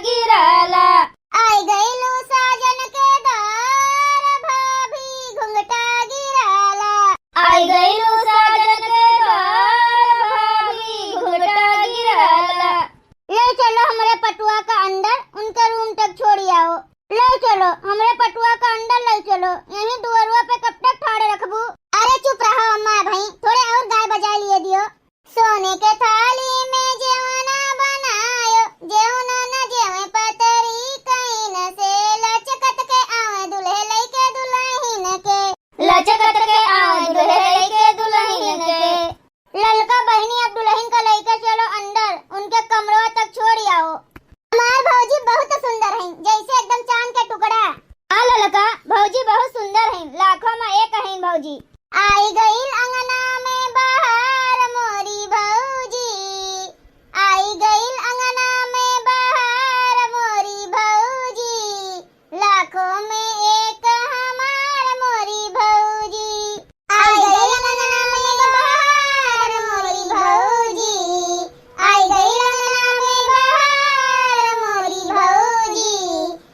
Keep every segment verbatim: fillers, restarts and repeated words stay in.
गिराला। आई गइलू साजन के द्वार भाभी घुंघटा गिराला। आई गइलू साजन के द्वार भाभी घुंघटा गिराला। ले चलो हमरे पटुआ का अंदर, उनके रूम तक छोड़ी आओ। ले चलो हमरे पटुआ का अंदर, ले चलो, यहीं दुअरुआ पे कब तक ठाड़े रखबू? अरे चुप रहो अम्मा भाई, थोड़े और गाय बजाए लिए दियो। सोने के थाली में जेवना बनायो, जेवना न जेवे पतरी कइन से, लचकत के आवे दुल्हे लइके दुल्हिन के। लचकत के आवे दुल्हे लइके दुल्हिन के। ललका बहिनी, अब दुल्हिन का लइके चलो अंदर, उनके कमरवा तक छोड़ी आओ। हमार भौजी बहुत सुंदर हैं, जैसे एकदम चांद के टुकड़ा। हाँ ललका, भौजी बहुत सुंदर हैं, लाखों में एक हैं भौजी। आई गइल अंगना में बहार मोरी भौजी, आई गइल अंगना में बहार मोरी भौजी, लाखों में एक हमार मोरी भौजी। आई गइल अंगना में बहार मोरी भौजी, आई गइल अंगना में बहार मोरी भौजी,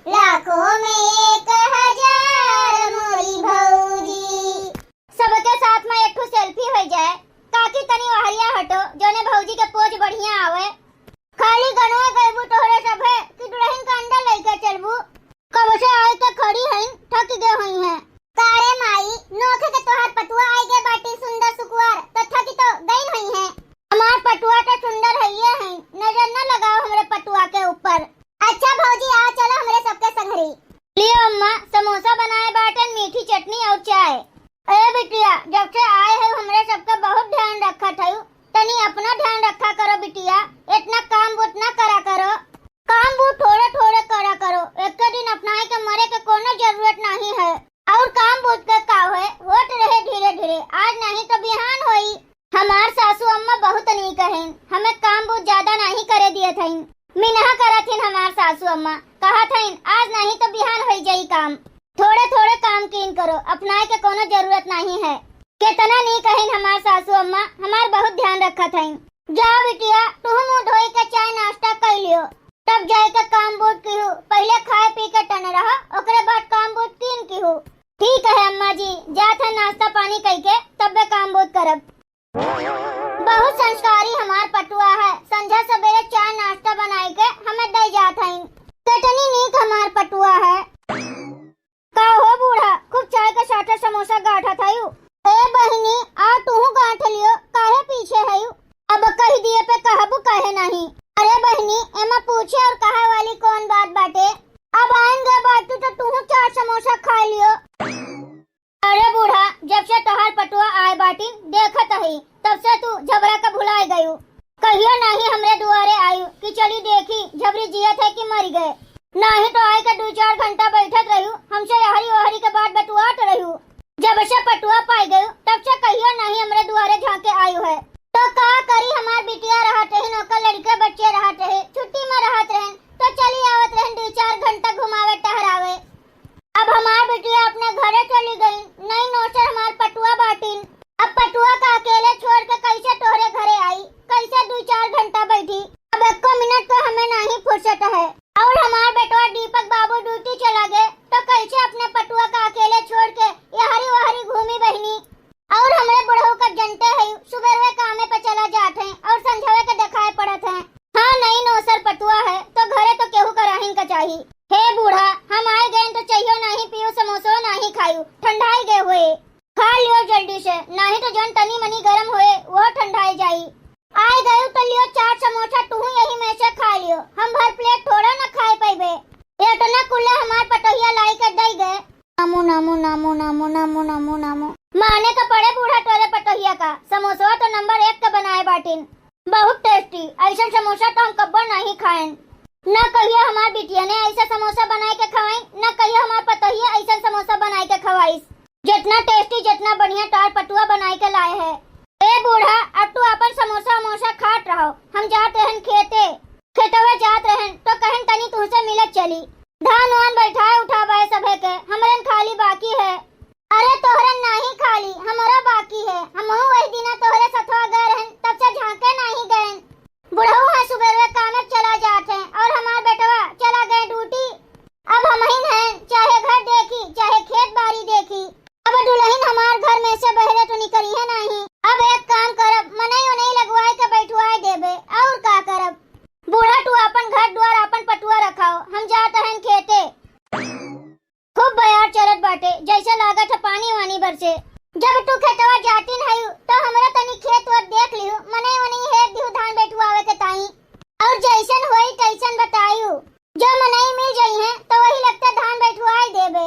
लाखों में एक हजार मोरी भौजी। सबके साथ में एक ठो सेल्फी हो जाए। काकी तनी ओहरिया हटो, जोने भौजी के पोज बढ़िया आवे। खाली गनवा गइबू तोहरे सभे कि दुल्हिन का अंदर लइके चलबू। कब से आए के खड़ी हईन, थक गए हुई हैं। का रे माई, नोखे के तोहार पटुआ आए गए बाटी सुंदर सुकुवार, तो थकी तो गई हुई हैं। हमार पटुआ तो सुंदर है ये हैं, नजर न लगाओ हमरे पटुआ के ऊपर। अच्छा भौजी, आ चलो हमरे सबके संघरी। लियो अम्मा, समोसा बनाए बाटन, मीठी चटनी और चाय। ए बिटिया, जब से आए है हमरे सबके बहुत ध्यान रखत है, तनी अपना ध्यान रखा करो बिटिया, इतना काम बूत ना करा करो। काम बूत थोड़े थोड़े करा करो, एक दिन अपनाए के मरे के कोनो जरूरत नहीं है। और काम बूत के का होए, होत रहे धीरे धीरे, आज नहीं तो बिहान होई। हमार सासू अम्मा बहुत नीक हईन, हमें काम बूत ज्यादा नहीं करे दिए थईन, मिनहा करत हिन हमार सासू अम्मा, कहा थईन आज नहीं तो बिहान होई जाई काम। थोड़े थोड़े काम कीन करो, अपनाए के कोनो जरूरत नहीं है। केतना नीक हईन हमार सासू अम्मा, हमार बहुत ध्यान रखत हईन। जा बिटिया, तू मुंह धोई के चाय नाश्ता कर लियो, तब जाए के काम बूत किहू। पहले खाए पी के टन रहा, ओकरे बाद काम बूत कीन किहू। ठीक है अम्मा जी, जात है नाश्ता पानी कई के, तब बे काम बूत करब। बहुत संस्कारी हमार पटुआ है, संझा सबेरे चाय नाश्ता बनाई के हमें दे जात हईन। केतनी नीक हमार पटुआ है। का हो बूढ़ा, खूब चाय के साथे समोसा गांठत हयू? ए बहिनी, आ तूहू गांठ लियो, काहे पीछे हयू? अब कह दिए पे कहबू काहे नहीं? अरे बहिनी, एमा पूछे और कहे वाली कौन बात बाटे? अब आइन गए बाटू तो तूहू चार समोसा खा लियो। अरे बूढ़ा, जब से तोहार पटुआ आए बाटिन, देखत हई, तब से तू झबरा के भुलाए गयू। कहियो नाही हमरे दुआरे आयू कि चली देखी झबरी जियत है कि मर गए। नाही तो आए के दू चार घंटा बैठत रहू, हमसे यहरी ओहरी के बात बतुआत रहू। जब से पटुआ पाई गयू, तब से कहियो नाही हमरे दुआरे झांके आयू है। तो का करी, हमार बिटिया रहत रहिन, ओकर लड़के बच्चे रहत रहे, छुट्टी में रहत रहन, तो चली आवत रहन दू चार घंटा घुमावे टहरावे। अब हमार बिटिया अपने घरे चली गई, नई नौसर हमार पटुआ बाटिन। अब पटुआ का अकेले छोड़ के कैसे तोहरे घरे आई, कैसे दू चार घंटा बैठी? अब एको मिनट तो हमें नहीं फुर्सत है। और हमार बेटवा दीपक बाबू ड्यूटी चला गए, तो कैसे अपने पटुआ का अकेले छोड़ के यहरी वहरी घूमी बहिनी? और हमरे बुढ़ऊ का जनते है, सुबेरवे कामे पे चला जात है और संझवे के देखाए पड़त है। हाँ, नई नौसर पटुआ है, तो घरे तो केहू का रहिन का चाही। हे बूढ़ा, हम आए गए तो चाहियो नाही पियो, समोसो नाही खायू, ठंडाई गए हुए। खा लियो जल्दी से, नाही तो जौन तनी मनी गरम होए, वो ठंडाई जाई। आए गयू तो लियो चार समोसा, तू यही में से खा लियो, हम भर प्लेट थोड़ा न खाए पैबे। इतना कुल्ला हमार पटोहिया लाई के दई गए। नामू, नामू, नामू, नामू, नामू, नामू, नामू। माने का पड़े बूढ़ा तोरे पटोहिया का, समोसवा तो नंबर एक के बनाए बाटिन, बहुत टेस्टी। ऐसन समोसा तो हम कब्बो नहीं खाएन। न कहियो हमार बिटिया ने ऐसा समोसा बनाए के खवाई, न कहियो हमार पतोहिया ऐसन समोसा बनाए के खवाइस। जितना टेस्टी, जितना बढ़िया तोहार पटुआ बनाए के लाए है। ए बूढ़ा, अब तू अपन समोसा वमोसा खात रहो, हम जात रहन खेते। खेतवे जात रहन तो कहन तनी तुहसे मिलत चली। धान वान बैठाए उठाबाए सभे के, हमरन खाली बाकी है। अरे तोहरन नाही खाली, हमरो बाकी है। हमहू वही दिना तोहरे सथवा गए रहन, तब से झांके नाही गएन। बुढ़ऊ है सुबेरवे कामे चला जात है और हमार बेटवा से। जब तू खेतवा जातिन हयू, तो हमरो तनी खेत ओत देख लिहू, मनई वनई हेर दिहू धान बैठवावे के ताई। और जैसन होई तैसन बतायू, जो मनई मिल जइहें, तो वही लगते धान बैठवाई देबे।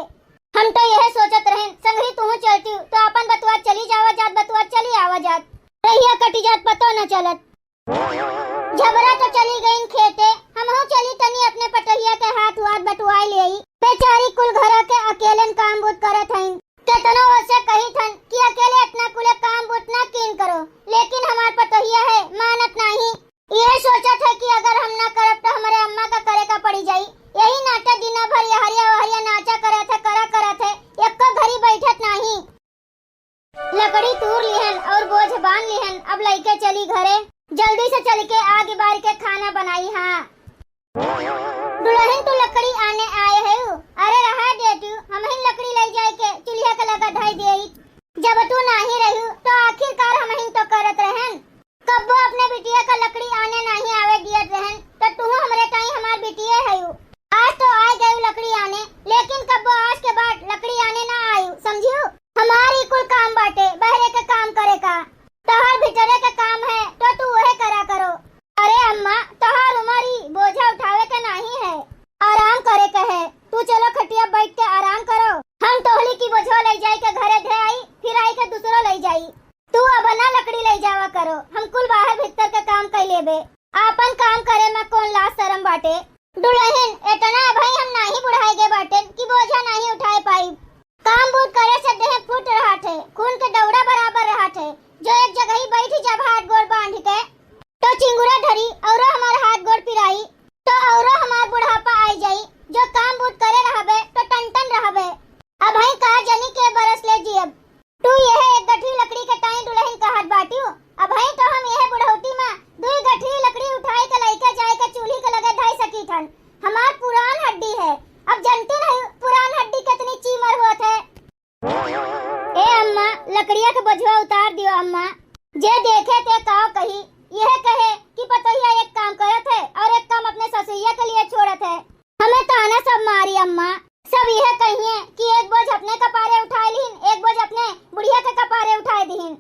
हम तो यह सोचत रहेन, संगही तुहूँ चलती, तो आपन बतुआ चली जावा जात, बतुआ चली आवा जात, रहिया कटी जात, पतो न चलत। झबरा तो चली गईन खेते, हमहू चली तनी अपने पटहिया के हाथ वाथ बटुआई लेई। बेचारी कुल घरा के अकेलन काम बूत करत हईन। केतनो ओसे कही थन कि अकेले इतना कुले काम बूत ना कीन करो, लेकिन हमार पटहिया है, मानत नाही। ये सोचत है कि अगर हम ना करब तो हमरे अम्मा का करे का पड़ी जाई। यही नाते दिना भर यहरिया वहरिया नाचा करत है, करा करत है, एको घड़ी बैठत नाही। लकड़ी तूर लिहन और बोझ बांध लिहन, अब लइके चली घरे। जल्दी से चल के आग बार के खाना बनाई। हाँ दुलहिन, तू लकड़ी आने आए हयू? अरे रहा देतू, हमहिन लकड़ी लई जाए के चूल्हा के लगा धई देई। जब तू नाही रहू तो आखिरकार हमहिन तो करत रहन। कब्बो अपने बिटिया का लकड़ी आने नाही आवे दियत रहन, तो तू हमरे ताई हमार बिटिये हयू। आज तो आ गयू लकड़ी आने, लेकिन कब्बो आज के बाद लकड़ी आने ना आयू, समझियू? हमार ई कुल काम बाटे, बहरे के काम करे का। तोहर भीतरे के काम है, तो तू वहे करा करो। अरे अम्मा, तोहर उमर ई बोझा उठावे के नाही है, आराम करे के है। तू चलो खटिया बैठ के आराम करो, हम तोहली की बोझवा ले जाए के घरे धे आई, फिर आई के दूसरो ले जाई। तू अब ना लकड़ी ले जावा करो, हम कुल बाहर भीतर के काम कर लेबे। आपन काम करे में कौन लाज शरम बाटे? दुलहिन, इतना अबही हम नाही बुढ़ाए गए बाटेन कि बोझा नाही उठाए पाई। काम बूत करे से देह फुट रहत है, खून के दौरा बराबर रहत है। जो एक जगही बैठ जब हाथ गोड़ बांध के, तो चिंगुरा धरी औरो हमार हाथ गोड़ पिराई, तो औरो हमार बुढ़ापा आई जाई। जो काम बूत करे रहबे तो टन टन रहबे। अबही का जनी के बरस ले जियब। तू यह एक गठरी लकड़ी के ताई दुलहिन कहत बाटियो। अबही तो हम यह बुढ़ौती में दुई गठरी लकड़ी उठाई के लइके जाए के चूल्ही के लगे धई सकी थन। हमार पुरान हड्डी है, अब जनती नहीं पुरान हड्डी कितनी चीमर होत है। ए अम्मा, लकड़िया के बोझवा उतार दियो अम्मा। जे देखे ते काव कही, यह कहे कि पतोहिया एक काम करत है और एक काम अपने ससुइया के लिए छोड़त है। हमें ताना सब मारी अम्मा, सब यह कहिए कि एक बोझ अपने कपारे उठाए लिहिन, एक बोझ अपने बुढ़िया के कपारे उठाए दिहिन।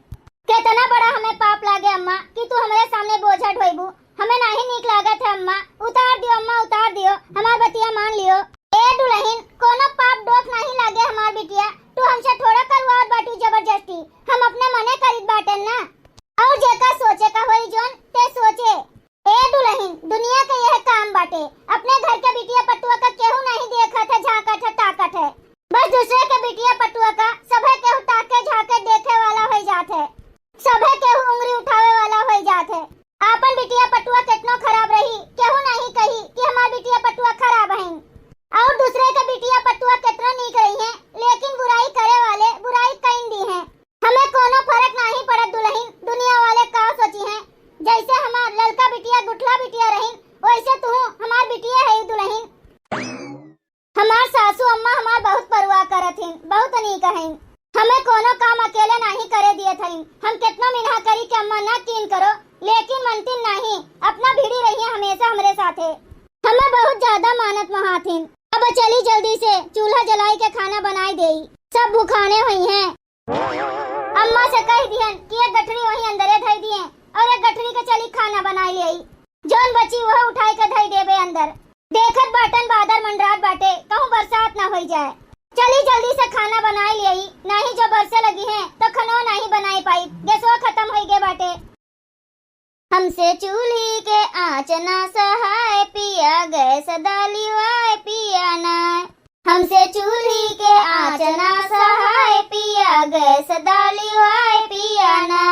कितना बड़ा हमें पाप लागे अम्मा कि तू हमारे सामने बोझा ढोइबू। हमें नाही नीक लागत है अम्मा, उतार दियो अम्मा, उतार दियो, हमार बतिया मान लियो। ए दुलहिन, कोनो पाप डोक नाही लागे हमार बिटिया, तू हमसे थोड़ा करवावत बाटू जबरदस्ती, हम अपने मने करित बाटेन ना। और जेका सोचे का होई जोन, ते सोचे। ए दुलहिन, दुनिया के यह काम बाटे, अपने घर के बिटिया पटुआ का केहू नाही देखत है, झांकत है, ताकत है। बस दूसरे के बिटिया पटुआ का सभे केहू ताके, झांके, देखे वाला होई जात है, सभे केहू उंगली उठावे वाला होई जात है। आपन बिटिया पटुआ केतनो खराब रही, केहू नाही कही कि हमार बिटिया पटुआ खराब हईन। और दूसरे के बिटिया पटुआ केतनो नीक रही हैं, लेकिन बुराई करे वाले बुराई कईन दी हैं। हमें कोनो फर्क नाही पड़त दुलहिन, दुनिया वाले का सोची हैं। जैसे हमार ललका बिटिया गुठला बिटिया रहीन, वैसे तू हमार बिटिया है दुलहिन। हमार सासू अम्मा हमार बहुत परवाह करत हिन, बहुत नीक हईन। हमें कोनो काम अकेले नाही करे दियत हईन। हम केतनो मिनहा करी कि अम्मा ना कीन करो, लेकिन मनतिन नाही, अपना भिड़ी रहिए हमेशा हमरे साथे। हमें बहुत ज्यादा मानत महात हिन। अब चली जल्दी से चूल्हा जलाई के खाना बनाई देई, सब भुखाने होइहें। अम्मा से कह दिहन कि एक गठरी वहीं अंदरे धई दिए और एक गठरी के चली खाना बनाई ले आई। जौन बची वह उठाई के धई देबे अंदर। देखत बाटन बादर मंडरात बाटे, कहूँ बरसात ना होई जाए। चली जल्दी से खाना बनाई ले आई, नाही जो बरसे लगी है तो खनो नाही बनाई पाई, गैसवा खत्म होई गए बाटे। हमसे चूल्ही के आँच ना सहाय पिया, गैस दालिवाय पिया ना। हमसे चूल्ही के आँच ना सहाय पिया, गैस दालिवाय पिया ना।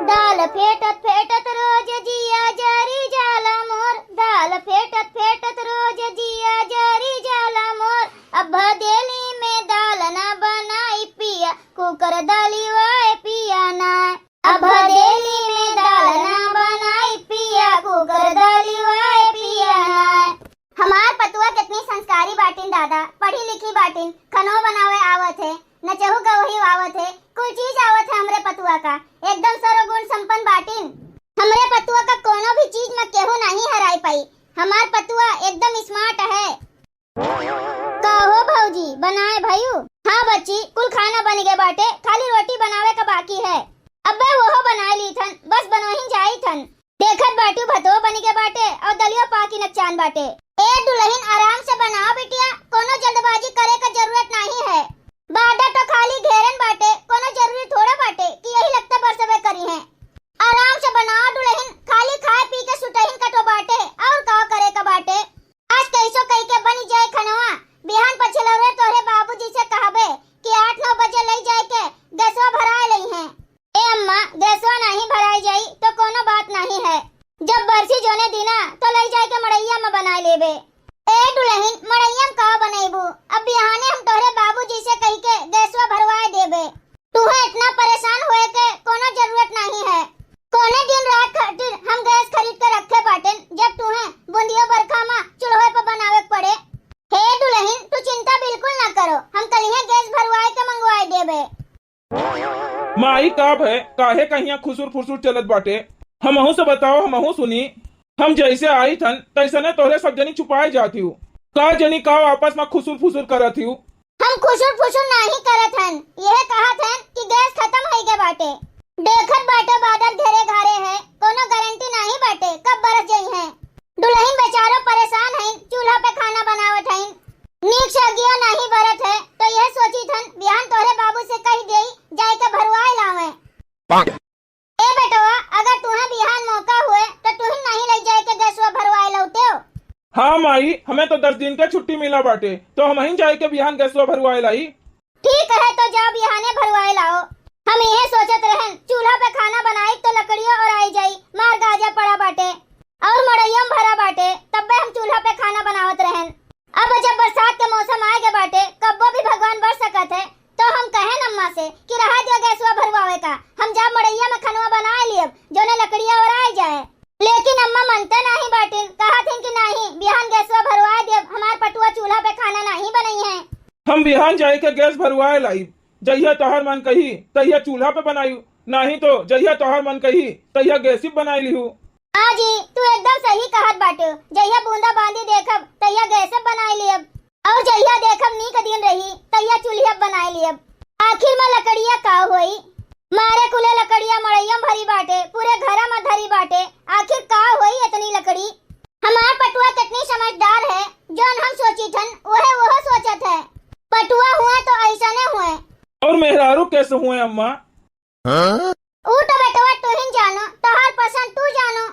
दाल फेटत फेटत रोज जिया जरी जाला मोर, दाल फेटत फेटत रोज जिया जरी जाला मोर। अब भदेली में दाल ना बनाई पिया, कुकर दालिवाय पिया ना। अब भदेली में दाल ना बनाई पिया, कुकर दालिवाय पिया ना। हमार पतुआ कितनी संस्कारी बाटिन दादा, पढ़ी लिखी बाटिन, खनो बनावे आवत है, नचहु गवही आवत है, कुल चीज आवत है हमरे पतुआ का, एकदम सर्वगुण संपन्न बाटिन। हमरे पतुआ का कोनो भी चीज में केहू नहीं हराई पाई। हमार पतुआ एकदम smart है। का हो भौजी, बनाए भयू? हाँ बच्ची, कुल खाना बनि गए बाटे, खाली रोटी बनावे का बाकी है। अब्बे वोहो बनाए लीथन, बस बनवहिन जाइथन। देखत बाटू भतो बनि गए बाटे और दलियो पाकी नकचान बाटे। ए दुलहिन, आराम से बनाओ बिटिया, कोनो जल्दबाजी करे का जरूरत नाहीं है। बादा तो खाली घेरन बाटे, कोनो जरूरी थोड़ा बाटे कि यही लगते बरसबे करिहैं। आराम से बनाओ दुलहिन, खाली खाए पी के सुतहिन का तो बाटे, और का करे का बाटे। आज कैसो कई के बनि जाए खनवा, बिहान पछिलौरे तोहरे बाबूजी से कहबे कि आठ नौ बजे लई जाए के गैसवा भराए लइहैं। ए अम्मा, गैसवा नाहीं भराई जाई तो कोनो बात नाहीं है। जब बरसी जोने दिना तो लई जाए के मड़इया में बनाए लेबे। ए दुलहिन, मड़इया में का बनइबू? अब बिहाने हम तोहरे बाबूजी से कहि के गैसवा भरवाए देबे। तुहे इतना परेशान होए के कोनो जरूरत नाहीं है। कोने दिन रात खातिर हम गैस खरीद के रखे बाटेन, जब तुहे बूंदियो बरखा में चूल्हे पर बनावे के पड़े। हे दुलहिन, तू चिंता बिल्कुल ना करो, हम कलिहे गैस भरवाए के मंगवाए देबे। माई, का भय, काहे कहिया खुसुर फुसुर चलत बाटे? हमहू से बताओ, हमहू सुनी। हम जैसे आइथन, तैसने तोहरे सब जनी छुपाए जात हिउ। का जनी का आपस में खुसुर फुसुर करत हिउ? हम खुसुर फुसुर नाहीं करत हन, यह कहत हन कि गैस खतम होइ गए बाटे। देखत बाटे बादर घेरे घारे है, कोनो गारंटी नाहीं बाटे कब बरस जइहैं। दुलहिन बेचारो परेशान हइन, चूल्हा पे खाना बनावत हइन, नीक से अगियो नाहीं बरत है, तो यह सोचित हन बिहान तोहरे बाबू से कहि देई जाए के भरवाए लावे। ए बेटवा, अगर तुहे बिहान मौका हुए तो तुहिन नाहीं लई जाए के गैसवा भरवाए लौटेउ। हाँ माई, हमें तो दस दिन के छुट्टी मिला बाटे, तो हमहिन जाए के बिहान गैसवा भरवाए लाई। ठीक है, तो जाओ बिहाने भरवाए लाओ। हम इहे सोचत रहन, चूल्हा पे खाना बनाई तो लकड़ियो ओराई जाई, मार गाजा पड़ा बाटे और मड़इयो में भरा बाटे, तब्बे हम चूल्हा पे खाना बनावत रहन। अब जब बरसात के मौसम आए गए बाटे, कब्बो भी भगवान बरस सकत है, तो हम कहेन अम्मा से कि रहा दियो गैसवा भरवावे का, हम जाब मड़इया में खनवा बनाए लियब, जोने लकड़िया ओराए जाए। लेकिन अम्मा मनते नाहीं बाटिन, कहत हिन कि नाहीं, बिहान गैसवा भरवाए देब, हमार पटुआ चूल्हा पे खाना नाहीं बनइहैं। हम बिहान जाए के गैस भरवाए लाइब, जहिया तोहर मन कही तहिया चूल्हा पे बनाइब, नाहीं तो जहिया तोहर मन कही तहिया गैसी बनाए लिहू। हाँ जी, तू एकदम सही कहत बाटे। जहिया बूंदा बांदी देखब, तहिया गैसे बनाए लियब, और जहिया देखब नीक दिन रही, तहिया चूल्हिया बनाए लियब। आखिर में लकड़िया का होई? मारे कुले लकड़िया मड़इया में भरी बाटे, पूरे घरा में धरी बाटे। आखिर का होई इतनी लकड़ी? हमार पटुआ कितनी समझदार है, जौन हम सोचित हन, वह वह सोचत है। पटुआ हुए तो ऐसने हुए। और मेहरारू कैसे हुए अम्मा? ऊ तो बेटवा तुहिन जानो, तोहार पसंद तू जानो।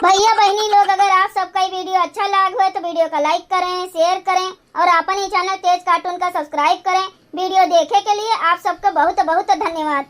भैया बहनी लोग, अगर आप सबका ये video अच्छा लाग होए तो video का like करें, share करें और आपन ही channel तेज cartoon का subscribe करें। Video देखे के लिए आप सबका बहुत बहुत धन्यवाद।